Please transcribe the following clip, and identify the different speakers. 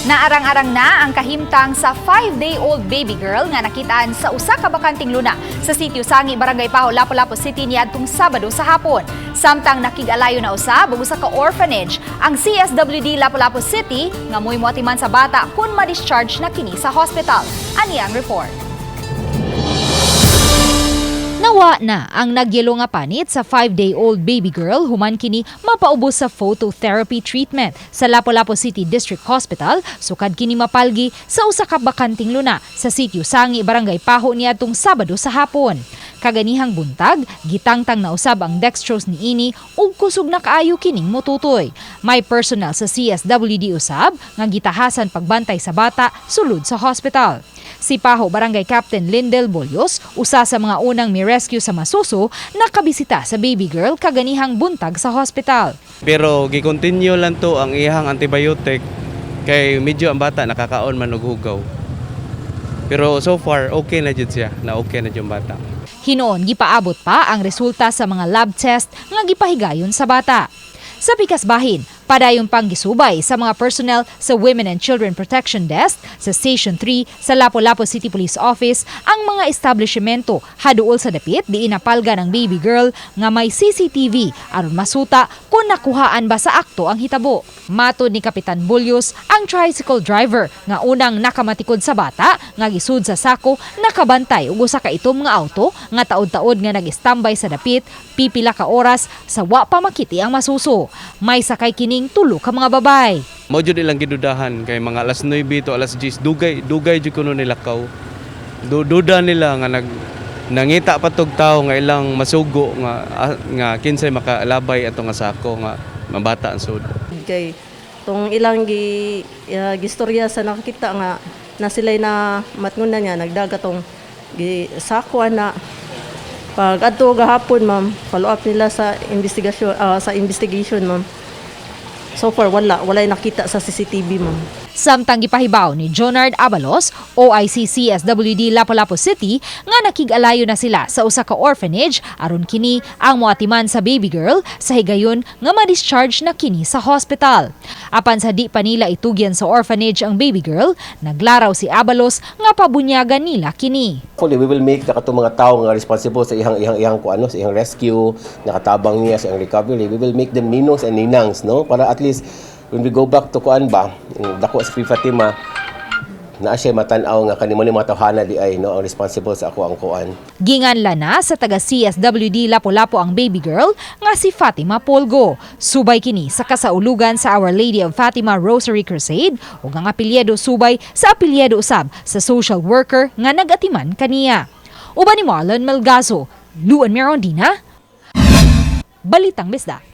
Speaker 1: Naarang-arang na ang kahimtang sa 5-day-old baby girl nga nakitaan sa usa ka bakanting luna sa Sitio Sangi, Barangay Paho, Lapu-Lapu City niadtong Sabado sa hapon. Samtang nakig-alayo na usab og usa ka orphanage ang CSWD Lapu-Lapu City nga mo'y moatiman sa bata kung ma-discharge na kini sa hospital. Ani ang report. Nawa na ang nagyelo nga panit sa 5-day-old baby girl human kini mapaubos sa phototherapy treatment sa Lapu-Lapu City District Hospital, sukad kini mapalgi sa usa ka bakanting luna sa Sitio Sangi, Barangay Paho niadtong Sabado sa hapon. Kaganihang buntag, gitangtang na usab ang dextrose niini ug kusog na kaayo kining motutoy. May personnel sa CSWD usab nga gitahasan pagbantay sa bata sulod sa hospital. Si Paho Barangay Captain Lindel Bolyos, usa sa mga unang mi-rescue sa masuso, nakabisita sa baby girl kaganihang buntag sa hospital.
Speaker 2: Pero gi-continue lang to ang iyang antibiotic kay medyo ang bata nakakaon man og hugaw. Pero so far okay na jud siya, na okay na jud ang bata.
Speaker 1: Hinuon gipaabot pa ang resulta sa mga lab test nga gipahigayon sa bata. Sa pikas bahin, padayon pang gisubay sa mga personnel sa Women and Children Protection Desk sa Station 3 sa Lapu-Lapu City Police Office ang mga establishmento haduol sa dapit diin napalga ng baby girl nga may CCTV aron masuta kung nakuhaan ba sa akto ang hitabo. Matod ni Kapitan Bulyos, ang tricycle driver nga unang nakamatikod sa bata nga gisud sa sako nakabantay og usa ka itom nga auto nga taod-taod nga nag-standby sa dapit pipila ka oras sa wa pa makiti ang masuso. May sakay kining tulo ka mga babay.
Speaker 2: Mao jud ilang gidudahan kay mga alas 9 to alas 10, dugay dugay jud kuno nilakaw. Duda nila nga nangita pa tog tawo nga ilang masugo nga nga kinsay makalabay ato nga sako nga mabata ang sud.
Speaker 3: Kay tong ilang gistorya sa nakakita nga na sila'y na matngunan niya nagdaga tong gi sakwa na pag adto gahapon, ma'am, follow up nila sa investigasyon, sa investigation, ma'am. So far walay nakita sa CCTV, ma'am.
Speaker 1: Samtang gipahibaw ni Jonard Abalos, OIC CSWD Lapu-Lapu City, nga nakig-alayo na sila sa usa ka orphanage aron kini ang moatiman sa baby girl sa higayon nga ma-discharge na kini sa hospital. Apan sa di pa nila itugyan sa orphanage ang baby girl, naglaraw si Abalos nga pabunyagan nila kini.
Speaker 4: Hopefully, we will make the katong mga tao nga responsible sa iyang kuano, sa iyang rescue, nakatabang niya sa iyang recovery. We will make them ninongs and ninangs, no? Para at least when we go back to kuan ba, dako sa Free Fatima, naa siya matan-aw nga kani mo ni mga tawhana di ay, no, ang responsible sa ako ang kuan.
Speaker 1: Ginganlan na sa taga CSWD Lapu-Lapu ang baby girl nga si Fatima Polgo. Subay kini sa kasaulugan sa Our Lady of Fatima Rosary Crusade ug ang apelyido subay sa apelyido usab sa social worker nga nagatiman kaniya. Uban ni Marlon Melgazo, Luan Mirondina, Balitang Bisdak.